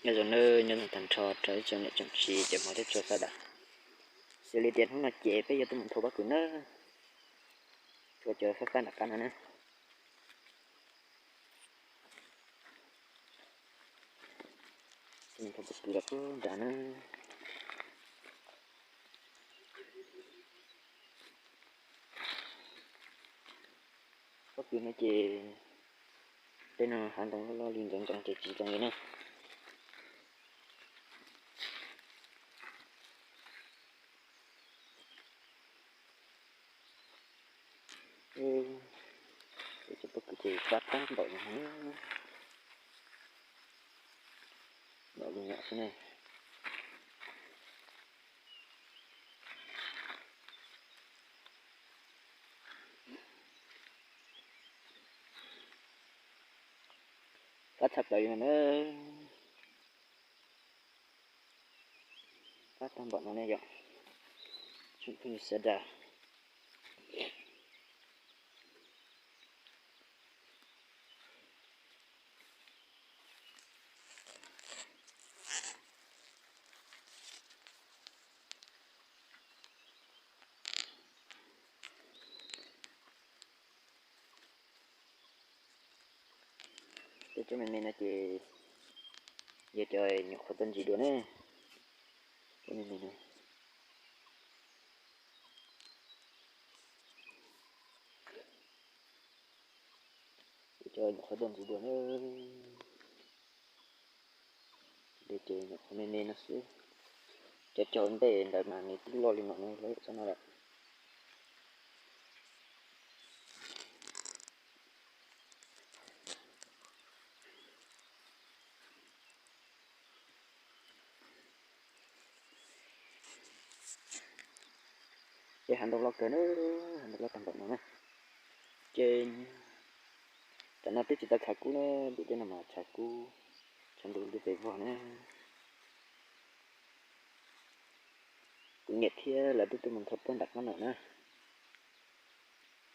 Nyob zoo nawb, nyob zoo tag nrho rau ib tsoom niam tsoom txiv cov hmov thiab tshua sawv daws. Xws li tias hnub no ces peb yuav tuaj mus nthua pob kws nawb, nthua cov fab fab nram qab no na. Nthua pob kws los puag nram na. Pob kws no ces tej no hav ntoo loj loj li ntxoov ntxoov ces tsis zoo li na. Cov pob kws ces fab tag npaum no, npaum li nyuam xwb ne. Fab tshaj plaws li no na. Fab tag npaum no ne yom. Tsoom phooj ywg sawv daws, tej tsob me me no ces yog cov nyuam qhuav tuaj ntsis dua ne. Tsob me me no, cov nyuam qhuav tuaj ntsis dua na. Ces nyuam qhuav me me no xwb. Cov cog ntej ntawd mas nws twb loj li no ne, lawv txhob no lawm. Ces hav ntoo loj kawg na, hav ntoo loj tag npaum no na. Ces tam no twb tsis tau tshav kub na, ntim tej no mas tshav kub, tshav ntuj twb pes vog na. Kuv niam thiab lawv twb tuaj mus nthua puag nram qab no na,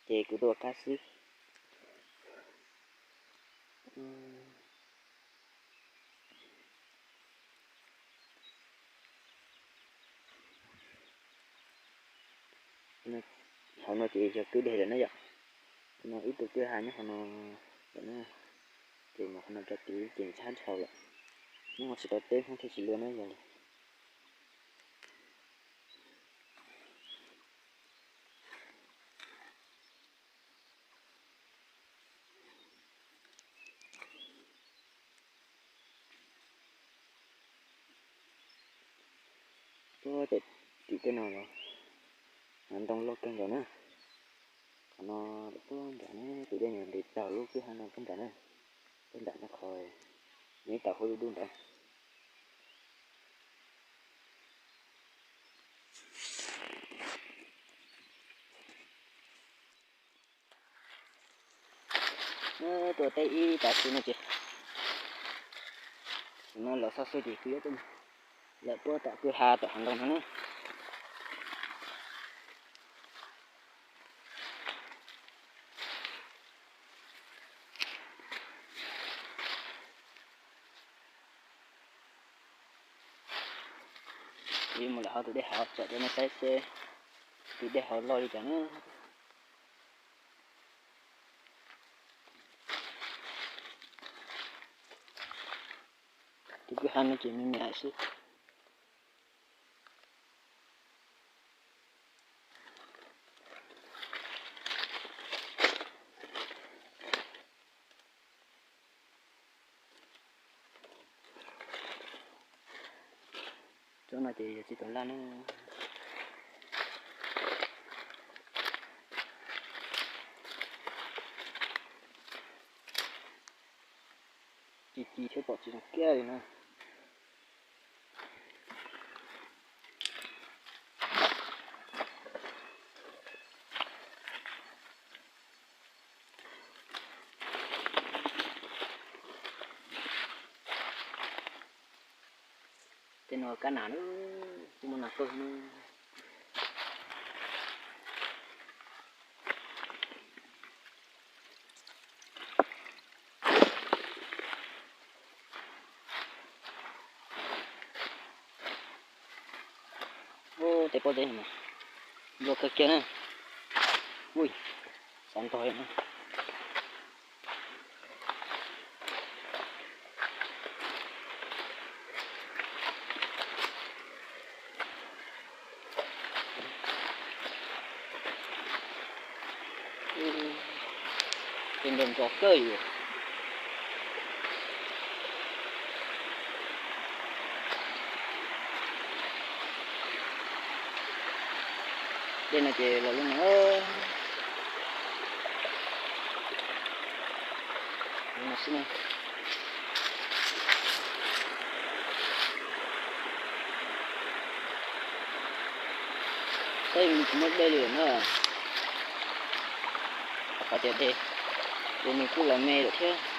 ces kuv tuaj ua qab xwb. Hauv no ces yog kwj deg lawm na yom. No ib tug kwj ha nyob qhov no lawm na, ces mus qhov no rau tid ces ntshab dhau lawm. Hnub no tsis tau teb Hmoob thiaj tsis luaj na yog li. Puag tim tej no los hav ntoo loj kawg nkaus na. Qhov no puag nram na, tus dej nws nres txog lub kwj ha no puag nram na, puag nram no qhov nws ib tauv huab dub dub ntawd. Tuaj teb ib tav su no ces, no los xov xwm ces kuv yuav tuaj lawm puag tom kwj ha tom hav ntoo no na. Kuv yuav mus lawm hauv tus dej hav tsom rau nej saib seb tus dej hav loj li cas na. Tus kwj ha no ces me me xwb. Tsob no ces yog tsis tau laj na. Ci ci thiab pom tsis zoo kiag li na. Tej no kab nas na, tsis muaj nas tuaj na. Tej pob zeb no nplua kawg kiag na. Ui, xav ntog na. Tej nrog nrog kawg yus. Dej no ces los lub no, lub no xwb na. Saib tsis muaj dej li lawm na. Qhov tias dej, dej nws kuj los me lawm thiab.